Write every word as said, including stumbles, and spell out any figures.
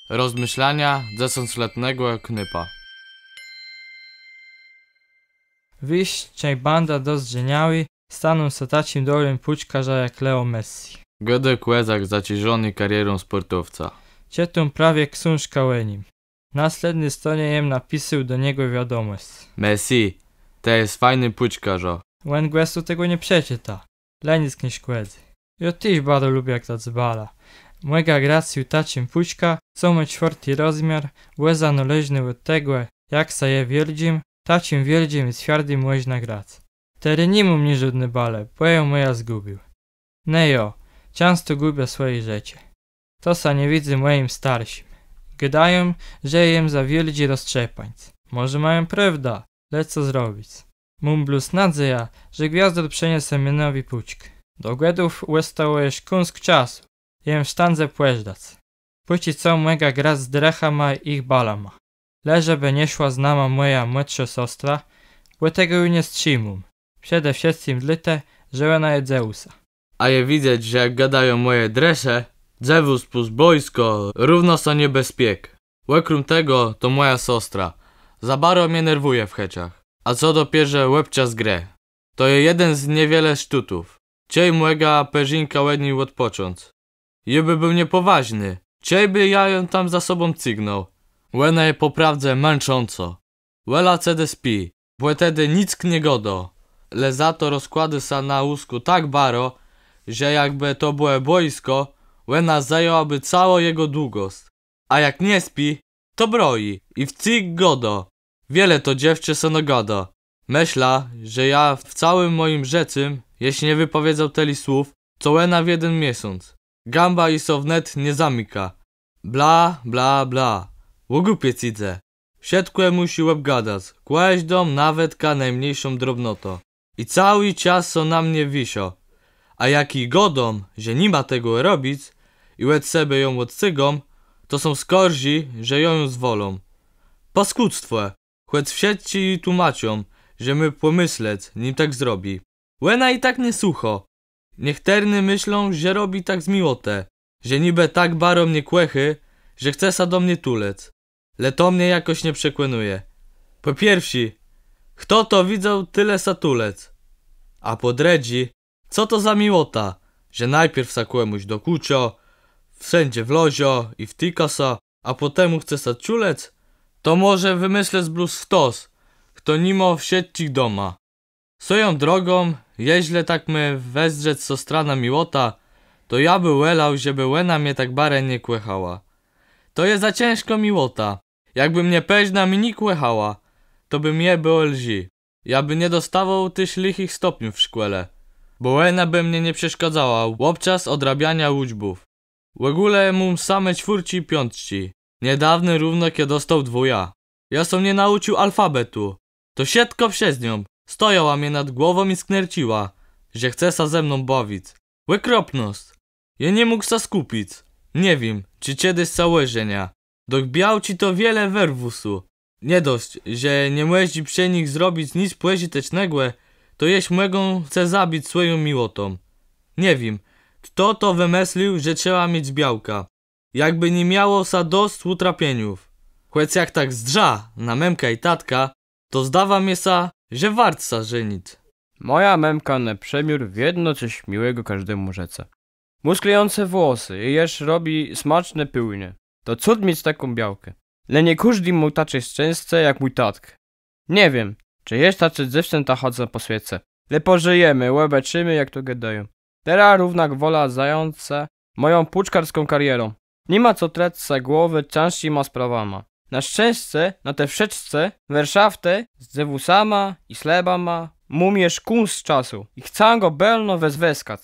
Rozmëszlania dzesãclatnégò knôpa. Wiész, czej bãdã dozdrzeniałi, stanã sã taczim dobrim pùczkarzã jak Leo Messi. Gôdô kòzak zaczãżony karierą spòrtowca. Czëtóm prawie ksążkã ò nim. Na slédny stronie jem napisôł do niegò wiadomòsc. Messi, të jes fajny pùczkôrz. Òn gwësno tegò nie przeczëtô. Le nick nie szkòdzy. Jô téż baro lubiã grac w balã. Mògã grac ju taczim pùczkã, co mô czwiôrti rozmiar, bò zanôleżno òd tegò, jak sã je wiôldżim, taczim wiôldżim i cwiardim mòżna grac. Terô ni móm niżódny balë, bò jô mòjã zgùbił. Në jo, czãsto gùbiã swòje rzeczë. To sã nie widzy mòjim starszim. Gôdają, że jem za wiôldżi roztrzepańc. Mòże mają prôwdã, le co zrobic? Móm blós nôdzejã, że Gwiôzdór przëniese mie nowi pùczk. Do Gòdów òstało jesz kąsk czasu. Jem w sztãdze pòżdac. Póczi co mògã grac z drëchama i jich balama. Le żebë nie szła z nama mòja młodszô sostra, bò tegò ju nie strzimóm. Przede wszëtczim dlôte, że òna je dzéwùsã. A je widzec, że jak gôdają mòje drëszë, dzéwùs plus bòjiskò równô sã niebezpiek. Òkróm tegò to mòja sostra. Za baro mie nerwùje w chëczach. A co dopiérze òbczas grë. To je jeden z niewiele sztótów, czej mògã përzinkã òd ni òdpòcząc. Jô bë béł niepòwôżny, czejbë jô jã tam za sobą cygnął. Òna je pò prôwdze mãczącô. Wòlã, czedë spi, bò tedë nick nie gôdô. Le za to rozkłôdô sã na łóżkù tak baro, że jakbë to bëło bòjiskò, òna zajãłabë całą jegò długòsc. A jak nie spi, to broji i wcyg gôdô. Wiele to dzéwczã sã nagôdô. Mëszlã, że jô w całim mòjim żëcym jesz nie wëpòwiedzôł tëli słów, co òna w jeden miesąc. Gãba ji sã wnet nie zamikô. Bla, bla, bla. Ò głupie cëdze. Wszëtkò mùszi òbgadac, kòżdą, nawetka nômniészą drobnotã. I całi czas sã na mie wiszô. A jak ji gôdóm, że ni mô tegò robic, i òd sebie jã òdcygóm, to sã skôrżi, że jô jã zwòlóm. Paskùdztwò, chòc wszëtcë ji tłómaczą, że mô pòmëslec, nim tak zrobi. Òna i tak nie słëchô. Niechtërny mëszlą, że robi tak z miłotë, że nibë tak baro mie kòchô, że chce sã do mie tulëc. Le to mie jakòs nie przekònëje. Pò pierszé, chto to widzôł tëli sã tulëc? A pò drëdżé, co to za miłota, że nôpierw sã kòmùs dokùczô, wszãdze wlôżô i wtikô sã, a pòtemù chce sã tulëc? To mòże wëmëslëc blós chtos, chto ni mô wszëtczich doma. Swòją drogą, jeżlë tak mô wëzdrzec sostra na miłotã, to jô bë wòlôł, żebë òna mie tak baro nie kòchała. To je za cãżkô miłota. Jakbë mie përznã mni kòchała, to bë mie bëło lżi. Jô bë nie dostôwôł téż lëchëch stopniów w szkòle, bò òna bë mie nie przeszkadzała òbczas òdrabianiô ùczbów. W ògóle móm same czwórczi i piątczi. Niedôwno równak jô dostôł dwójã. Jô sã nie naùcził alfabetu. To wszëtkò przez nią. Stojała mie nad głową i sknercëła, że chce sã ze mną bawic. Òkropnosc! Jô nie mógł sã skùpic. Nie wiém, czë czedës sã òżeniã. Doch białczi to wiele werwùsu. Nie dosc, że nie mòżesz przë nich zrobic nic pòżëtecznégò, to jesz mògą ce zabic swòją miłotą. Nie wiém, chto to wëmëslił, że trzeba miec białkã. Jakbë ni miało sã dosc ùtrapieniów. Chòc jak tak zdrzã na mëmkã i tatka, to zdôwô mie sã, że wôrt sã żenic. Mòja mëmka na przëmiôr wiedno cos miłégò kòżdémù rzecze. Mô sklejãcé włosë i jesz robi smaczné pôłnie. To cud miec taką białkã. Le nie kòżdi mô taczé szczescé jak mój tatk. Nie wiém, czë jesz taczé dzéwczãta chòdzą pò swiece. Le pòżëjemë, òbôczimë, jak to gôdają. Terô równak wòlã zając sã mòją pùczkarską karierą. Ni ma co tracëc głowë cãższima sprawama. Na szczescé na te wszëtczé wërszaftë z dzéwùsama i slëbama móm jesz kąsk czasu i chcã gò bëlno wëzwëskac.